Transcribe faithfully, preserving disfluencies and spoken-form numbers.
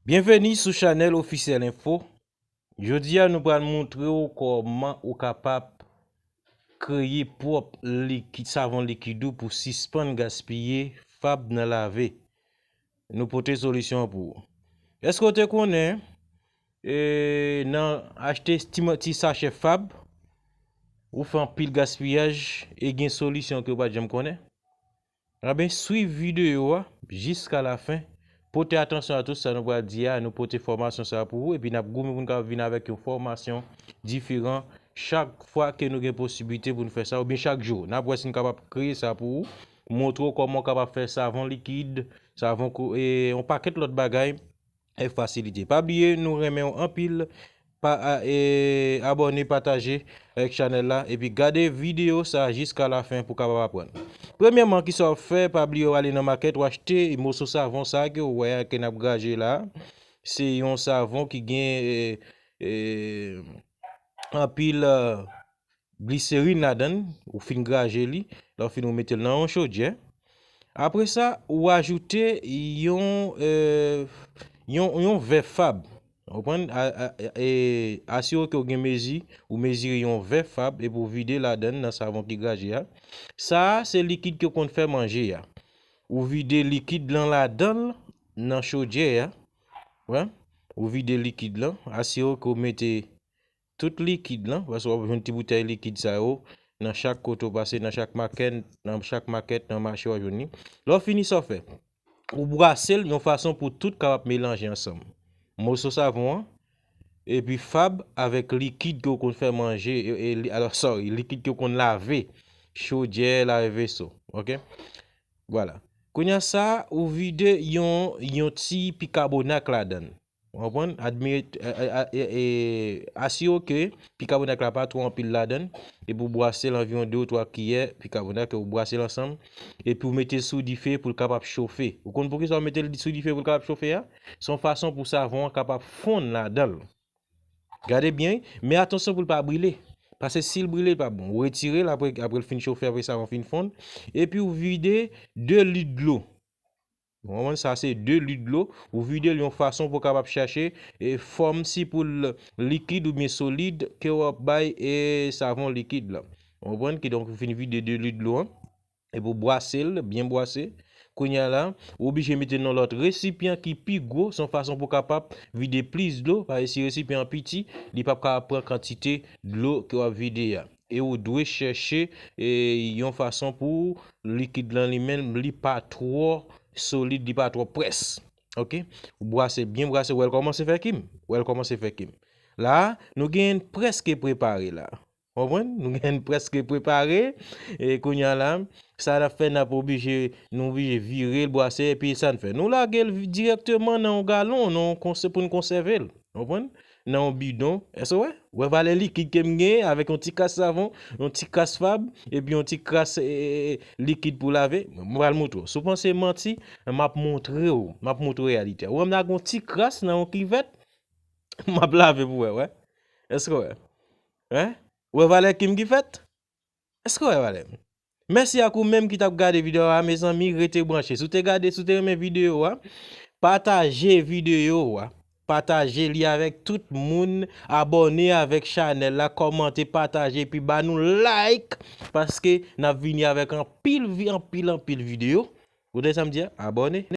Byenveni sou chanèl Ofisyèl Enfo. Jodi a, nou pral montre w kòman ou kapab kreye pwòp likid, savon likid ou pou sispann gaspiye fab nan lave. Nou pote solisyon an pou ou. Èske w te konnen, e, nan achte ti, ti sachè fab, ou fè anpil gaspiyaj e gen solisyon ke w pa t janm konnen? Anben, swiv videyo a jiska lafen. Pote atansyon a tout sa nou pral di a, nou pote fòmasyon sa pou ou, epi n ap goumen pou n kapab vin avèk yon fòmasyon diferan chak fwa ke nou gen posiblite pou n fè sa, oubyen chak jou. N ap wè si n kapab kreye sa pou ou, montre w kòman w kapab fè savon likid, savon kou-, e yon pakèt lòt bagay, e fasilite. Pa bliye, nou renmen w anpil. Pa, a, e, abòne, pataje avèk chanèl la, epi gade videyo sa jiska lafen pou w kapab aprann. Premyèman, kisa w ap fè? Pa bliye w ale nan makèt, w achte moso savon sa ke w wè a, ke n ap graje la. Se yon savon ki gen, e, e, anpil, e, gliserin ladan l, ou fin graje li, lè w fin ou mete l nan yon chodyè. Apre sa, ou ajoute yon, e, yon, yon vè fab. Ou konprann? A, a, e, asire ke w gen mezi, ou mezire yon vè fab epi w vide ladan l nan savon ki graje a. Sa a, se likid ke w konn fè manje a. Ou vide likid lan ladan l nan chodyè a. Wè? Ou vide likid lan, asire ke w mete tout likid lan, paske w ap jwenn ti boutèy likid sa yo nan chak kote w pase, nan chak makèt, nan chak makèt, nan mache w ap jwenn li. Lè w fini, sa w fè? Ou brase l yon fason pou tout kapab melanje ansanm. Moso savon an, epi fab avèk likid ke w konn fè manje, e, e, li, alò, sorry, likid ke w konn lave, chodyè, lave veso, oke? Vwala. Kounye a sa, ou vide yon, yon ti bikabonak ladan l. Ou konprann? Admire, e, e, e, e, asire w ke bikabonak la pa twò anpil ladan l, epi w brase l anviwon de ou twa kiyè bikabonak, ou brase l ansanm, epi w mete l sou dife pou l kapab chofe. Ou konn poukisa w mete l sou dife pou l kapab chofe a? Se yon fason pou savon an kapab fonn ladan l. Gade byen, wi, men atansyon pou l pa brile. Paske si l brile, li pa bon. Ou retire l apre, apre l fin chofe, apre savon fin fonn, epi w vide de lit dlo. Ou konprann? Sa se de lit dlo. Ou vide l yon fason pou w kapab chache, e, fòm, si pou l likid oubyen solid ke w ap bay, e, savon likid la. Ou konprann? Kidonk, ou fin vide de lit dlo an, epi w brase l, byen brase. Kounye a la, ou oblije mete l nan lòt resipyan ki pi gwo, se yon fason pou w kapab vide plis dlo, paske si resipyan an piti, li p ap kapab pran kantite dlo ke w ap vide a. E ou dwe chèche, e, yon fason pou likid lan li menm, li pa twò solid, li pa twò près. Oke? Ou brase, byen brase, wè l kòmanse fè kim. Wè l kòmanse fè kim. La, nou gen prèske prepare la. Konprann? Nou gen prèske prepare. E kounye a la, sa n ap fè, n ap oblije, nou oblije vire l, brase, epi sa n fè. Nou lage l vi-, dirèkteman nan yon galon, nan yon konsè-, pou n konsève l. Konprann? Nan yon bidon. Èske w wè? Wè valè likid ke m gen avèk yon ti kras savon, yon ti kras fab, epi yon ti kras, e, e, e, likid pou lave? Mwen pral montre w. Si w panse manti, m ap montre w. M ap montre w reyalite a. Ou wè m lage yon ti kras nan yon kivèt, m ap lave pou wè, wè. Èske w wè? Wè? Ou wè valè kim ki fèt? Èske w wè valè m? Mèsi ak ou menm ki t ap gade videyo a, mezanmi, rete branche. Si w te gade, si w te renmen videyo a, pataje videyo a. Pataje li avèk tout moun, abòne avèk chanèl la, kòmante, pataje, epi ba nou like, paske n ap vini avèk anpil vi-, anpil, anpil videyo. Ou tande sa m di a? Abòne.